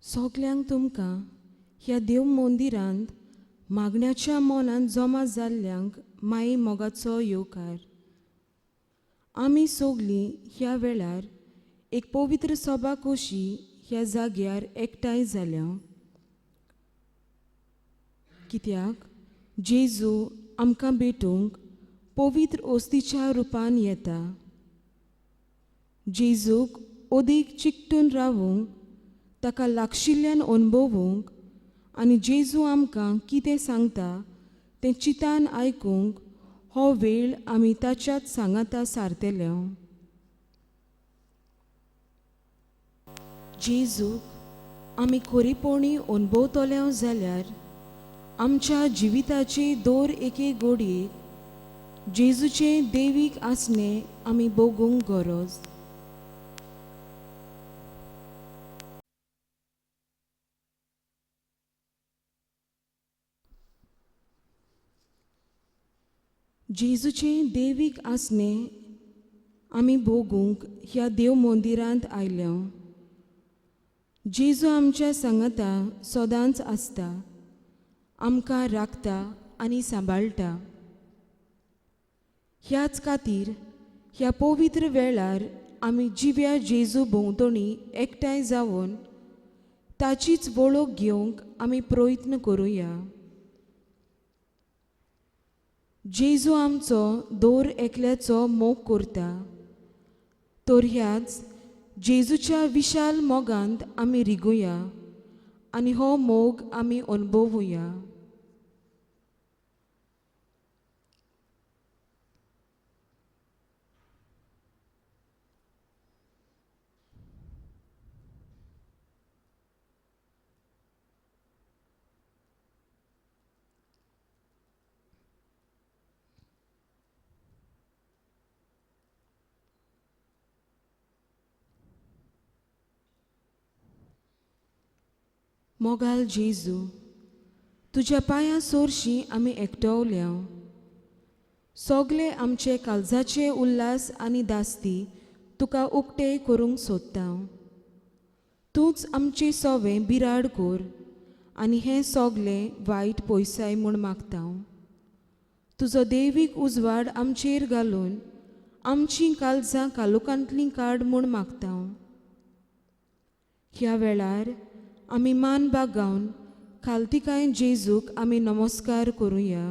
सगल्यांक तुमकां ह्या देव मंदिरांत मागण्याच्या मनान जमा जाल्ल्यांक माई मोगाचो येवकार. आमी सगलीं ह्या वेळार एक पवित्र सभा कशी ह्या जाग्यार एकठांय जाल्या, कित्याक जेजू आमकां भेटूंक पवित्र ओस्तीच्या रुपान येता. जेजूक ओदीक चिकटून रावूंक, ताका लागशिल्ल्यान अणभवूंक आनी जेजू आमकां कितें सांगता तें चिंतान आयकूंक हो वेळ आमी ताच्याच सांगाता सारतले. जेजूक आमी खरेपणी अणभवतले जाल्यार आमच्या जिविताचे दर एके गोडयेक जेजूचें देवीक आसणें आमी भोगूंक गरज. जेजूचें देवीक आसणें आमी भोगूंक ह्या देव मंदिरांत आयल्या. जेजू आमच्या सांगाता सदांच आसता, आमकां राखता आनी सांबाळटा. ह्याच खातीर ह्या पवित्र वेळार आमी जिव्या जेजू भोंवतणी एकठांय जावन ताचीच वळख घेवंक आमी प्रयत्न करुया. जेजू आमचो दर एकल्याचो मोग करता, तर ह्याच जेजूच्या विशाल मोगांत आमी रिगुया आनी हो मोग आमी अणभवुया. मोगाल जेजू, तुज्या पांयां सोरशीं आमी एकटवल्या. सगले आमचे काळजाचे उल्हास आनी दास्ती तुका उक्ते करूंक सोदता. तूंच आमचे सोवे बिराड कर आनी हें सगलें वायट पयसाय म्हूण मागता. तुजो देवीक उजवाड आमचेर घालून आमचीं काळजां कालोकांतलीं काड म्हूण मागता. ह्या वेळार आमी मान बागावन खालतिकाय जेजूक आमी नमस्कार करुया.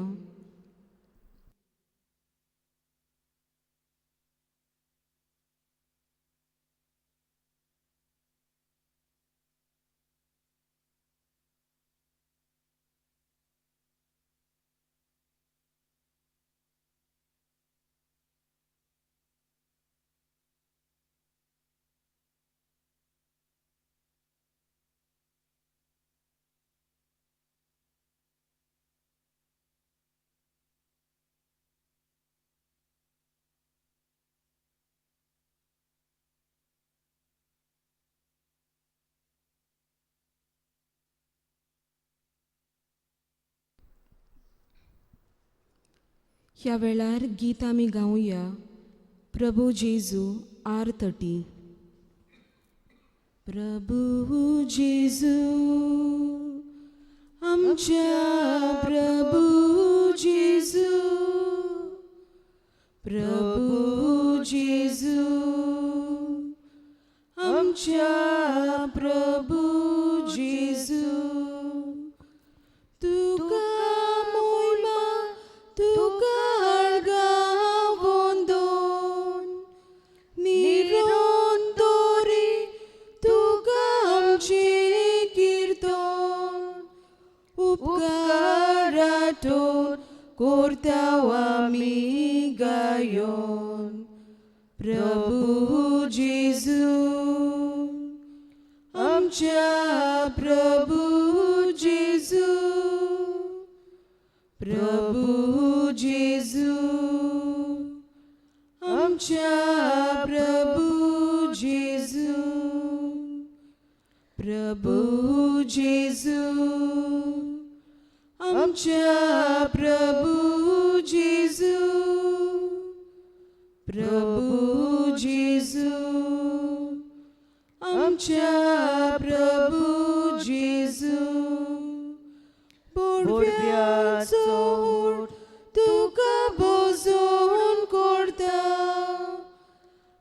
ह्या वेळार गीत आमी गावया प्रभू जेजू R30. प्रभू जेजू आमच्या प्रभू जेजू, प्रभू जेजू आमच्या प्रभू जेजू, तुका मोयमा तुका वंदन निरंतरी तुका आमचें कीर्तन उपकाराटोन करता आमी गायन. प्रभू जेजू आमच्या प्रभू जेजू, प्रभू जेजू आमच्या प्रभू जेजू, प्रभू जेजू आमच्या प्रभू जेजू, प्रभू जेजू आमच्या प्रभू चोड तुका बोजोवन करता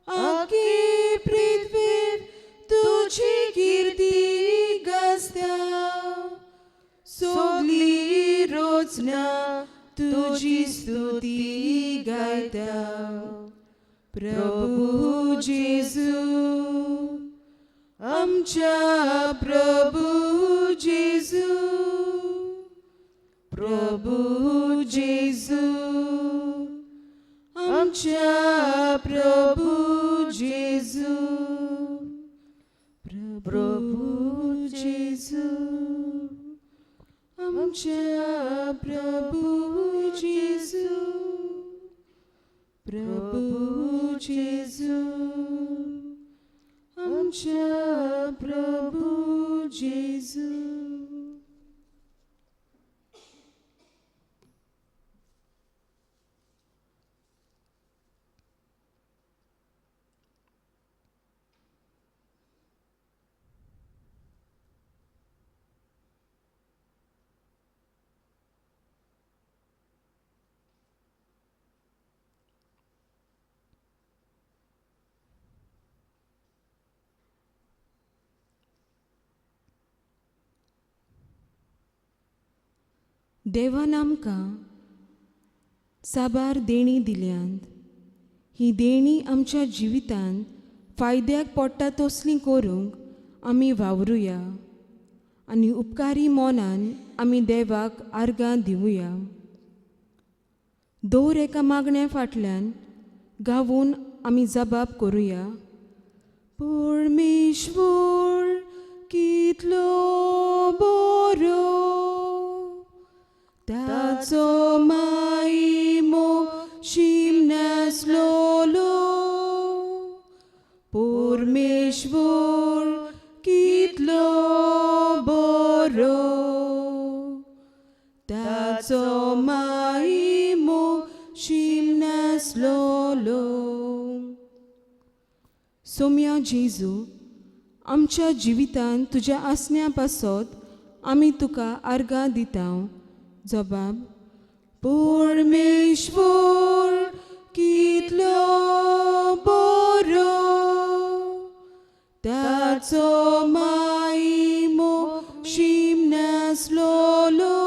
आखी पृथ्वीर तुजी किर्ती गाजता सगली रोजना तुजी स्तुती गायता प्रभु जेजू आमच्या प्रभु जेजू प्रभु जेजू आमच्या प्रभु जेजू प्रभु जेजू आमच्या प्रभु जेजू प्रभु जेजू आमच्या प्रभु जेजू. देवान आमकां साबार देणी दिल्यांत. ही देणी आमच्या जिवितांत फायद्याक पडटा तसली करूंक आमी वावरुया आनी उपकारी मनान आमी देवाक आर्गां दिवया. दर एका मागण्या फाटल्यान गावून आमी जबाब करुया. परमेश्वर कितलो बरो ताचो मायमो शीम नासलोलो परमेश्वर कितलो बरो ताचो मायमो शीम नासलोलो. सोम्या जेजू आमच्या जिवितांत तुज्या आसण्या पासत आमी तुका आर्गां दिता. जबाब परमेश्वर कितलो बरो ताचो मायमो शीम नासलोलो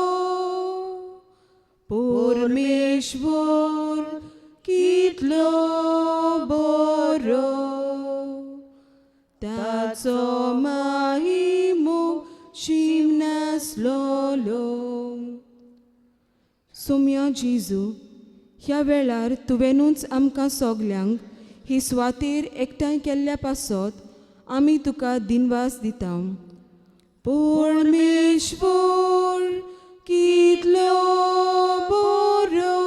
परमेश्वर कितलो बरो ताचो मायमो शीम नासलोलो. सोम्या जेजू ह्या वेळार तुवेंनूच आमकां सगल्यांक ही सुवातेर एकठांय केल्ल्या पासत आमी तुका दिनवास दिता. परमेश्वर कितलो बरो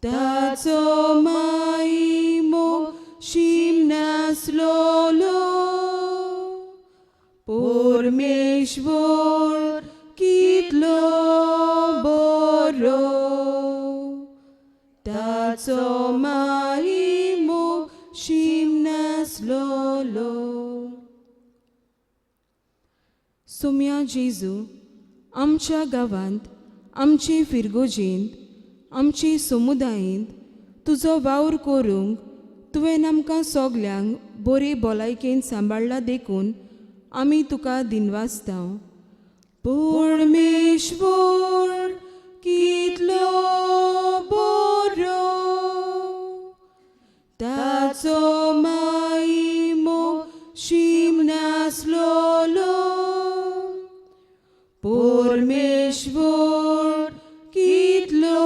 ताचो मायमो शीम नासलोलो परमेश्वर कितलो बरो ताचो मायमो शीम नासलोलो. सोम्या जेजू आमच्या गांवांत आमचे फिरगोजेंत आमचे समुदायेंत तुजो वावर करूंक तुवें आमकां सगल्यांक बरे भलायकेन सांबाळ्ळा देखून आमी तुका दिनवासता. परमेश्वर कितलो बरो ताचो मायमो शीम नासलोलो परमेश्वर कितलो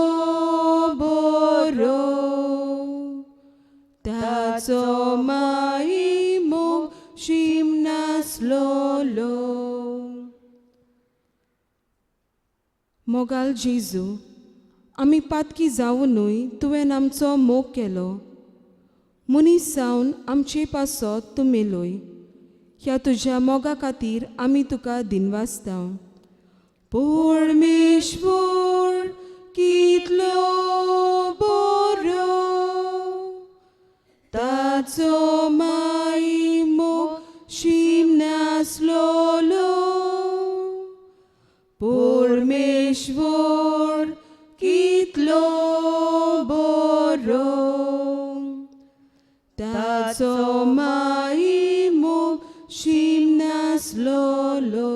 बरो ताचो मायमो शीम नासलोलो. मोगाल जेजू आमी पातकी जावुनूय तुवें आमचो मोग केलो. मनीस जावन आमचे पासत तूं मेलोय. ह्या तुज्या मोगा खातीर आमी तुका दिनवासता. परमेश्वर कितलो बरो ताचो मायमो शीम नासलोलो परमेश्वर कितलो बरो, ताचो माई मोग शीम नासलोलो.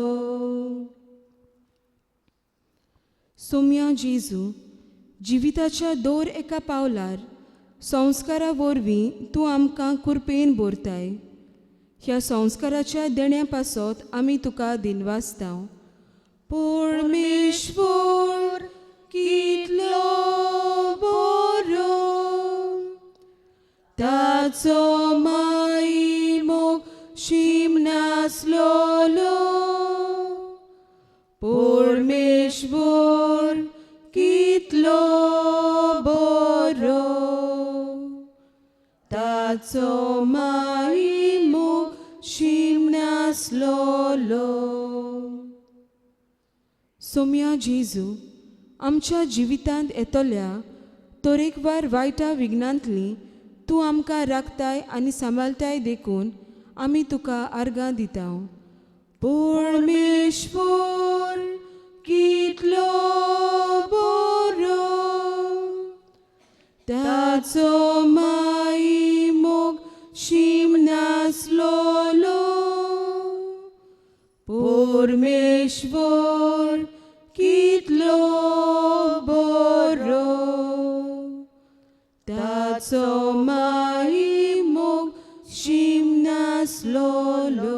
सोम्या जेजू, जिविताच्या दर एका पावलार संस्कारा वरवीं तूं आमकां कुरपेन भरताय. ह्या संस्काराच्या देण्या पासत आमी तुका दिनवासता. परमेश्वर कितलो बरो, ताचो माई मोग शीम नासलोलो. परमेश्वर कितलो बरो, ताचो माई मोग शीम नासलोलो. सोम्या जेजू, आमच्या जिवितांत येतल्या तरेकवार वायटा विघ्नांतली तूं आमकां राखताय आनी सांबाळटाय देखून आमी तुका आर्गां दिता. परमेश्वर कितलो बरो, ताचो माई मोग शीम नासलोलो. परमेश्वर कितलो बरो, ताचो माई मोग शीम नासलोलो.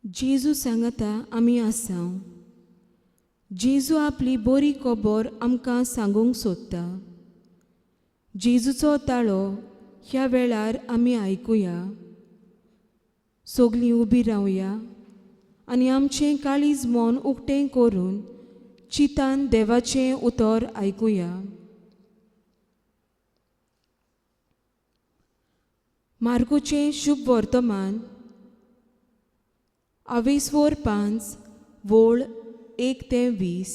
जेजू सांगता आमी आसा. जेजू आपली बरी खबर आमकां सांगूंक सोदता. जेजूचो ताळो ह्या वेळार आमी आयकुया. सगलीं उबी रावया आनी आमचें काळीज मन उक्तें करून चिंतान देवाचें उतर आयकुया. मार्कोचें शुभ वर्तमान आवेसवोर 5 वोळ 1 ते 20.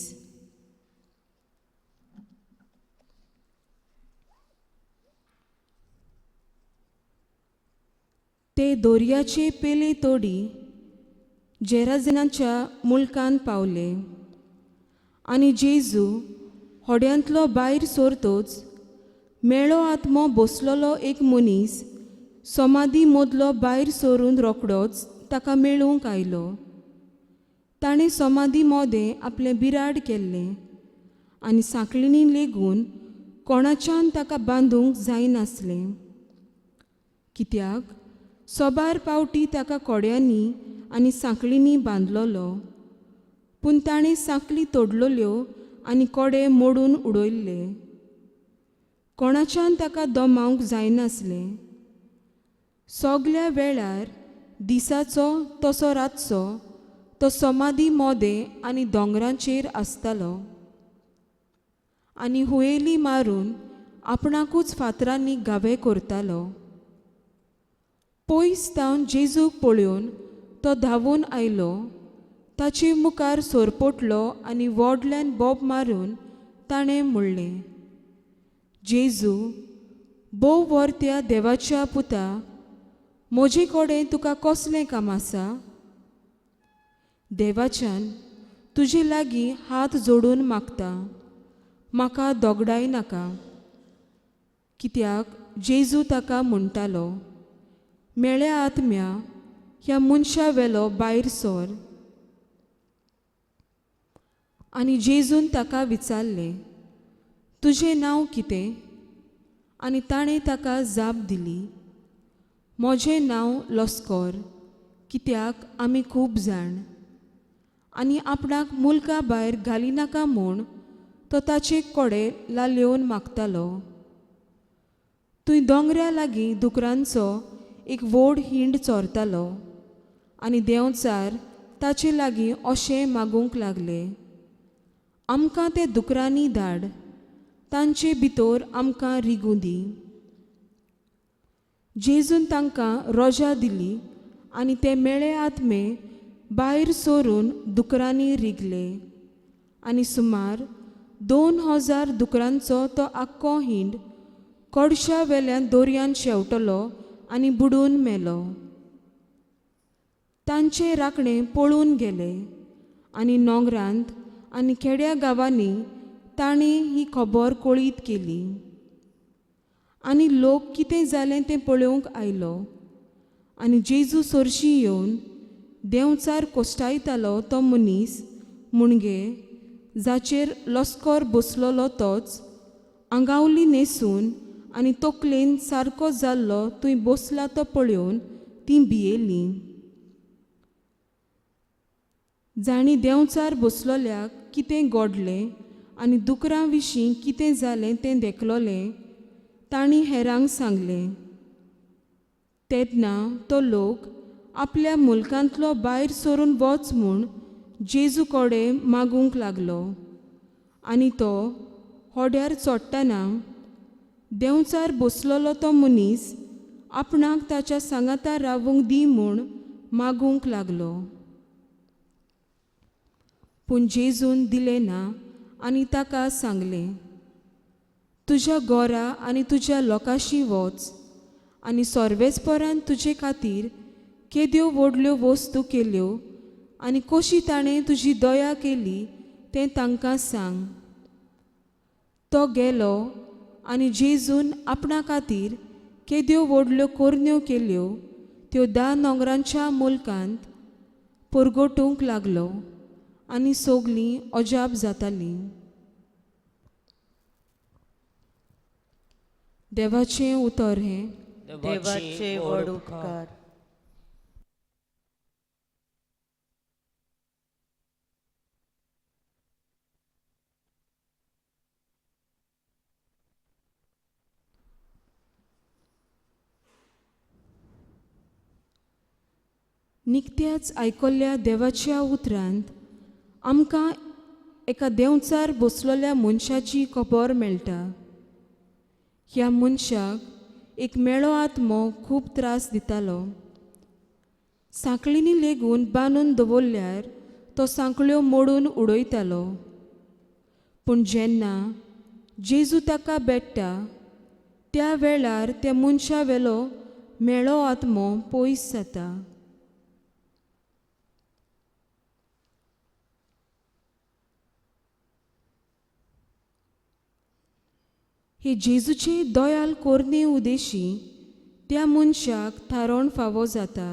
ते दोरयाचे पेले तोडी जेराजनाच्या मुल्कान पावले आनी जेजू होड्यांतलो भायर सोरतोच मेळो आत्मो बसलोलो एक मनीस समाधी मदलो भायर सरून रोकडोच ताका मेळूंक आयलो. ताणें समाधी मोदें आपलें बिराड केल्लें आनी सांकळींनी लेगून कोणाच्यान ताका बांदूंक जायनासलें, कित्याक सोबार पावटी ताका कोड्यांनी आनी सांकळींनी बांदलोलो. पूण ताणें सांकळी तोडलोल्यो आनी कोडे मोडून उडयल्ले. कोणाच्यान ताका दमावंक जायनासलें. सगल्या वेळार दिसाचो तसो रातचो तो समाधी मोदें आनी दोंगरांचेर आसतालो आनी हुयेली मारून आपणाकूच फातरांनी घावे करतालो. पयस तावन जेजूक पळोवन तो धांवून आयलो, ताचे मुखार सोरपोटलो आनी व्हडल्यान बोब मारून ताणें म्हणलें, जेजू, भोव व्हरत्या देवाच्या पुता, म्हजे कडेन तुका कसलें काम आसा? देवाच्यान तुजे लागीं हात जोडून मागता, म्हाका दोगडाय नाका. कित्याक जेजू ताका म्हणटालो, मेळ्या आत्म्या, ह्या मनशा वेलो भायर सर. आनी जेजून ताका विचारलें, तुजें नांव कितें? आनी ताणें ताका जाप दिली, म्हजें नांव लस्कोर, कित्याक आमी खूब जाण. आनी आपणाक मुल्का भायर घालिनाका म्हूण तो ताचे कोडे लालेवन मागतालो. थंय दोंगरा लागीं दुकरांचो एक व्हड हिंड चोरतालो आनी देंवचार ताचे लागीं अशें मागूंक लागले, आमकां ते दुकरांनी धाड, तांचे भितर आमकां रिगूं दी. जेजून तांकां रोजा दिली आनी ते मेळे आत्मे भायर सरून दुकरांनी रिगले आनी सुमार 2000 दुकरांचो तो आख्खो हिंड कोडशा वेल्यान दोरयान शेंवटलो आनी बुडून मेलो. तांचे राखणे पळून गेले आनी नोंगरांत आनी खेड्या गांवांनी तांणी ही खबर कळीत केली आनी लोक कितें जालें तें पळोवंक आयलो. आनी जेजू सरशी येवन देंवचार कोश्टायतालो तो मनीस मुणगे जाचेर लस्कर बसलोलो तोच आंगावली न्हेसून आनी तकलेन सारको जाल्लो थंय बसला तो पळोवन तीं भियेलीं. जांणी देंवचार बसलोल्याक कितें घडलें आनी दुकरां विशीं कितें जालें तें देखलोलें तांणी हेरांक सांगलें. तेन्ना तो लोक आपल्या मुल्कांतलो भायर सरून वच म्हूण जेजू कडेन मागूंक लागलो. आनी तो होड्यार चडटना देंवचार बसलोलो तो मनीस आपणाक ताच्या सांगाता रावूंक दी म्हूण मागूंक लागलो. पूण जेजून दिलें ना आनी ताका सांगलें, तुज्या गोरा आनी तुज्या लोकांशी वच आनी सर्वेस्परान तुजे खातीर केद्यो व्हडल्यो वस्तू केल्यो आनी कशी ताणें तुजी दया केली तें तांकां सांग. तो गेलो आनी जेजून आपणा खातीर केद्यो व्हडल्यो कोरण्यो केल्यो त्यो 10 नोंगरांच्या मुल्कांत परगटूंक लागलो आनी सगलीं अजाप जातालीं. देवाचें उतर हें. देवाचे व्हड उपकार. निकत्याच आयकल्ल्या देवाच्या उतरांत आमकां एका देंवचार बसलोल्या मनशाची खबर मेळटा. ह्या मनशाक एक मेळो आत्मो खूब त्रास दितालो. सांकळींनी लेगून बांदून दवरल्यार तो सांकळ्यो मोडून उडयतालो. पूण जेन्ना जेजू ताका भेट्टा त्या वेळार त्या मनशा वेलो मेळो आत्मो पयस जाता. हे जेजूचे दयाल कोरणे उदेशी त्या मनशाक थारोवन फावो जाता.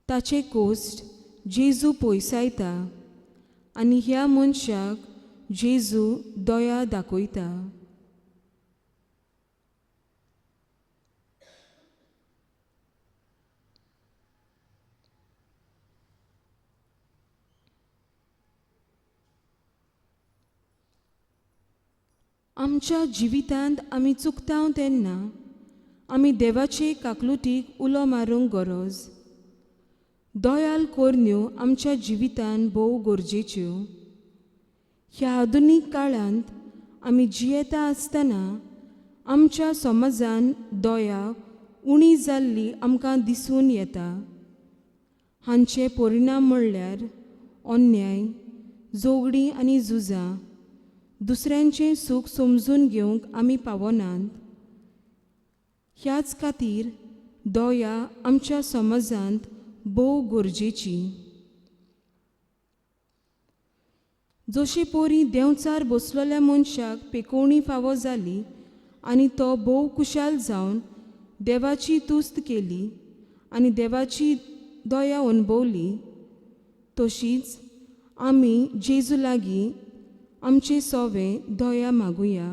ताचे कोश्ट जेजू पयसायता आनी ह्या मनशाक जेजू दया दाखयता. आमच्या जिवितांत आमी चुकता तेन्ना आमी देवाचे काकलुटीक उलो मारूंक गरज. दयाल कोरण्यो आमच्या जिवितांत भोव गरजेच्यो. ह्या आधुनीक काळांत आमी जियेता आसतना आमच्या समाजान दया उणी जाल्ली आमकां दिसून येता. हांचे परिणाम म्हणल्यार अन्याय, झगडीं आनी झुजां. दुसऱ्यांचें सूख समजून घेवंक आमी पावनात. ह्याच खातीर दया आमच्या समाजांत भोव गरजेची. जशी पोरी देंवचार बसलोल्या मनशाक पेकोवणी फावो जाली आनी तो भोव कुशाल जावन देवाची तुस्त केली आनी देवाची दया अणभवली, तशीच आमी जेजू लागीं आमचे सोवे दया मागुया.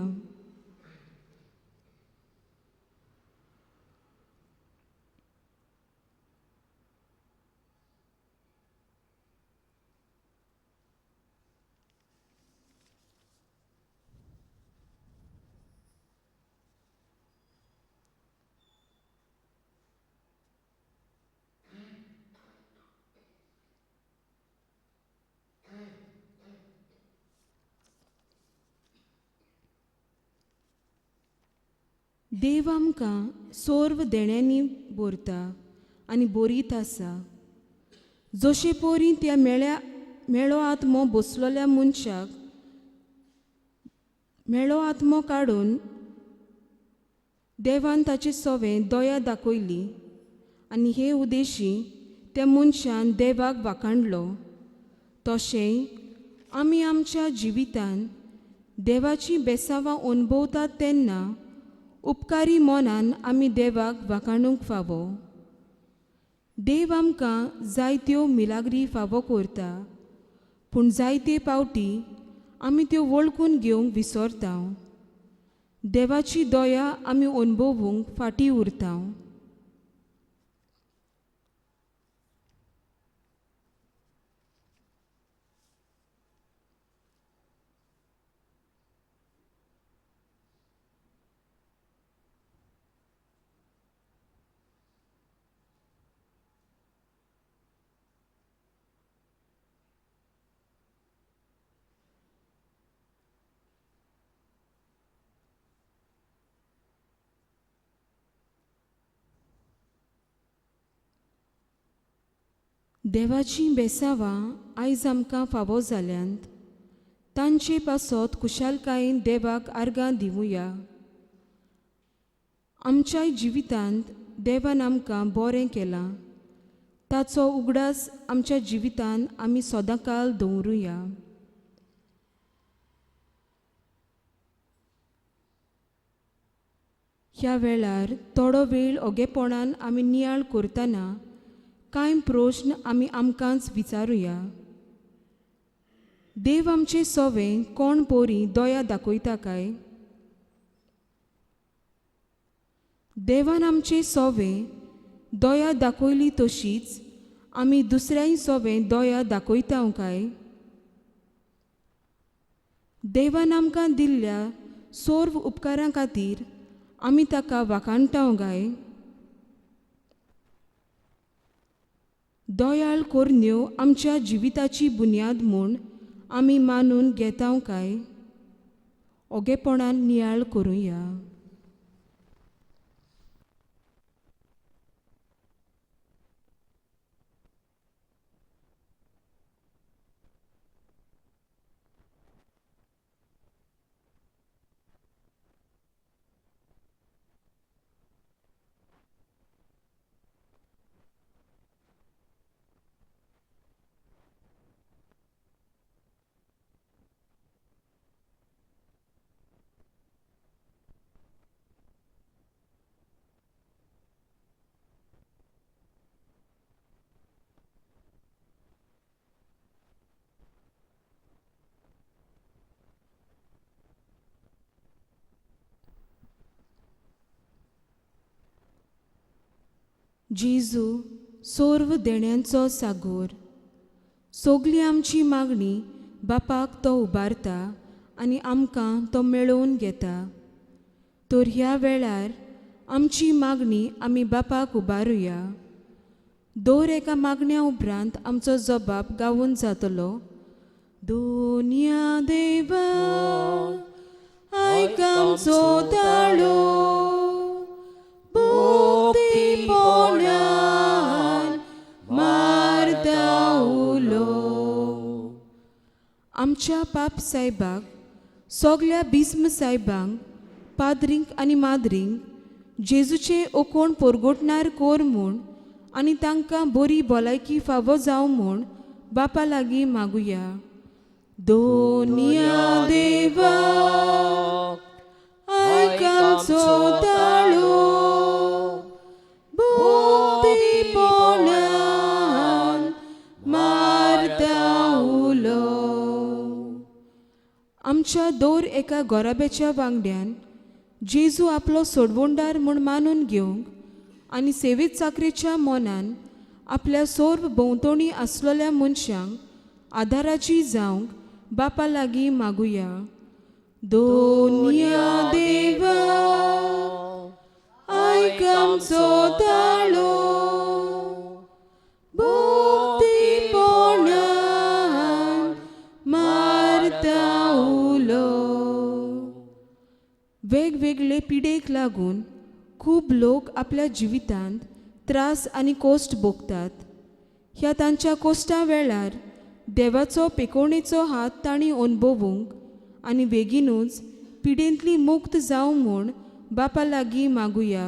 देव आमकां सर्व देण्यांनी भरता आनी बरीत आसा. जशे पोरी त्या मेळो आत्मो बसलोल्या मनशाक म्हेळो आत्मो काडून देवान ताचे सोवें दया दाखयली आनी हे उदेशी त्या मनशान देवाक वाखाणलो. तशेंय आमी आमच्या जिवितान देवाचीं बेसांवां अणभवतात तेन्ना उपकारी मनान आमी देवाक वाखाणूंक फावो. देव आमकां जायत्यो मिलाग्री फावो करता, पूण जायते पावटी आमी त्यो वळखून घेवंक विसरता. देवाची दया आमी अणभवूंक फाटीं उरता. देवाचीं बेसावां आयज आमकां फावो जाल्यांत, तांचे पासत खुशालकायेन देवाक आर्गां दिवया. आमच्याय जिवितांत देवान आमकां बरें केलां, ताचो उगडास आमच्या जिवितांत आमी सदांकाल दवरुया. ह्या वेळार थोडो वेळ ओगेपणान आमी नियाळ करतना कांय प्रश्न आमी आमकांच विचारुया. देव आमचे सोवे कोण पोरी दया दाखयता काय? देवान आमचे सोवे दया दाखयली तशीच आमी दुसऱ्याय सोवे दया दाखयता काय? देवान आमकां दिल्ल्या सर्व उपकारां खातीर आमी ताका वाखाणटा काय? दयाळ करण्यो आमच्या जिविताची बुन्याद म्हूण आमी मानून घेता काय? ओगेपणान नियाळ करुया. जेजू सर्व देण्यांचो सागोर, सगली आमची मागणी बापाक तो उबारता आनी आमकां तो मेळोवन घेता. तर ह्या वेळार आमची मागणी आमी बापाक उबारुया. दर एका मागण्या उपरांत आमचो जबाब गावून जातलो. दोनया देवा आयक आमचो ताळो, भक्तीपणान मारता उलो. आमच्या पाप सायबाक, सगल्या बिस्म सायबांक, पाद्रींक आनी माद्रींक जेजूचे ओकोण पोरगोटणार कोर म्हूण आनी तांकां बरी भलायकी फावो जावं म्हूण बापा लागीं मागुया. दोनया देवा आयक आमचो ताळो, भक्तीपणान मारता उलो. आमच्या दर एका गोराब्याच्या वांगड्यान जेजू आपलो सोडवणदार म्हूण मानून घेवंक आनी सेवेत चाकरेच्या मनान आपल्या सर्व भोंवतणी आसलेल्या मनशांक आदाराची जावंक बापा लागीं मागुया. दोनया देवा आयक आमचो ताळो, भक्तीपणान मारता उलो. वेगवेगळे पिडेक लागून खूब लोक आपल्या जिवितांत त्रास आनी कोश्ट भोगतात. ह्या तांच्या कोश्टां वेळार देवाचो पेकोवणेचो हात तांणी अणभवूंक आनी बेगीनूच पिडेंतली मुक्त जावं म्हूण बापा लागीं मागुया.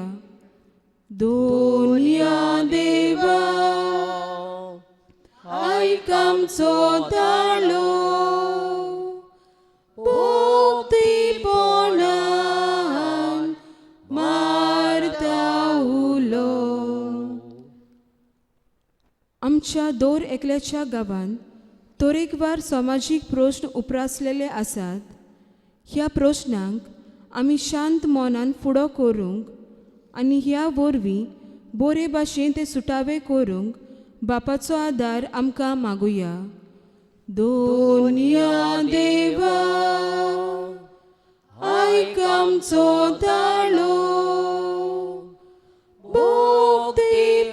दोनया देवा आयक आमचो ताळो, भोक्तीपणान मारता उलो. आमच्या दर एकल्याच्या गांवांत तरेकवार समाजीक प्रश्न उप्रासलेले आसात. ह्या प्रश्नांक आमी शांत मनान फुडो करूंक आनी ह्या वरवीं बरे भाशेन ते सुटावे करूंक बापाचो आदार आमकां मागुया. दोनया देवा आयक आमचो ताळो, भोक्तीपणान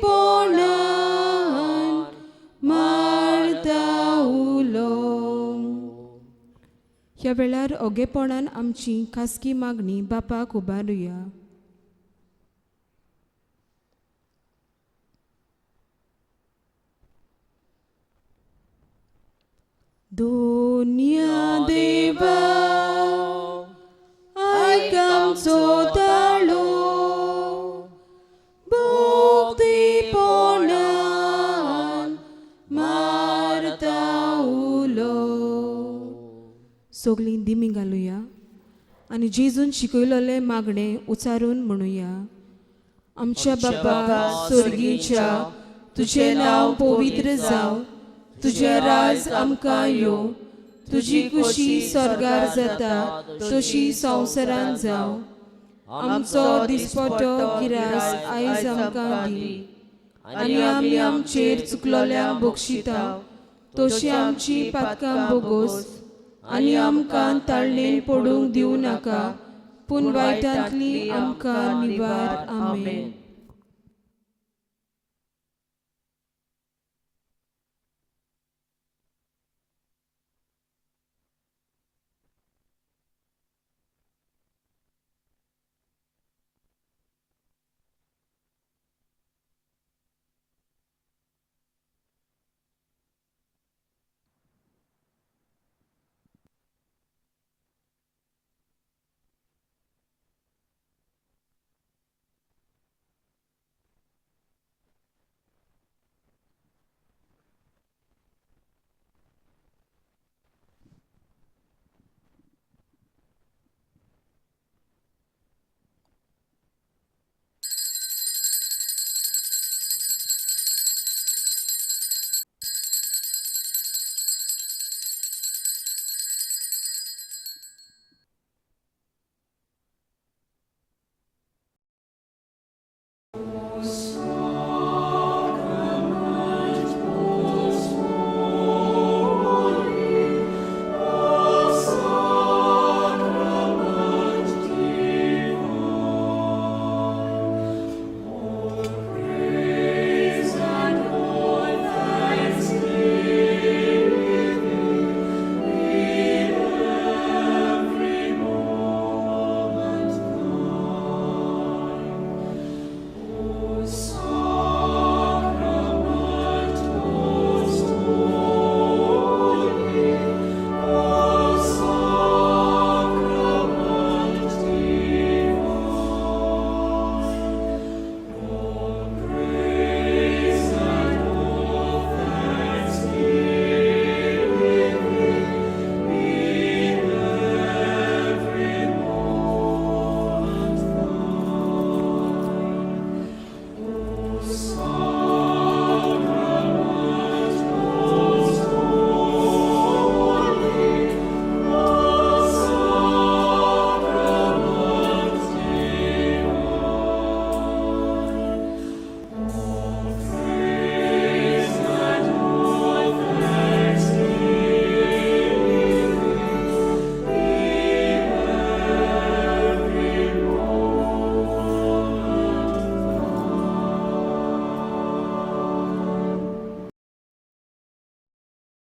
मारता उलो. ह्या वेळार ओगेपणान आमची खासगी मागणी बापाक उबारुया. दोनया देवा आयक आमचो ताळो, भोक्तीपणान मारता उलो. सगळीं दिमी घालुया आनी जेजून शिकयलेलें मागणें उचारून म्हणुया. आमच्या बापा स्वर्गीच्या, तुजें नांव पवित्र जावं, तुजें राज आमकां येवं, तुजी खुशी स्वर्गार जाता तशी संवसारान जावं. आमचो दिसपटो गिरास आयज आमकां दी आनी आमी आमचेर चुकलोल्यांक बक्षिता तशी आमची पातकां बोगोस आनी आमकां ताळणेन पडूंक दिवं नाका, पूण वायटांतली आमकां निवार. आमेन.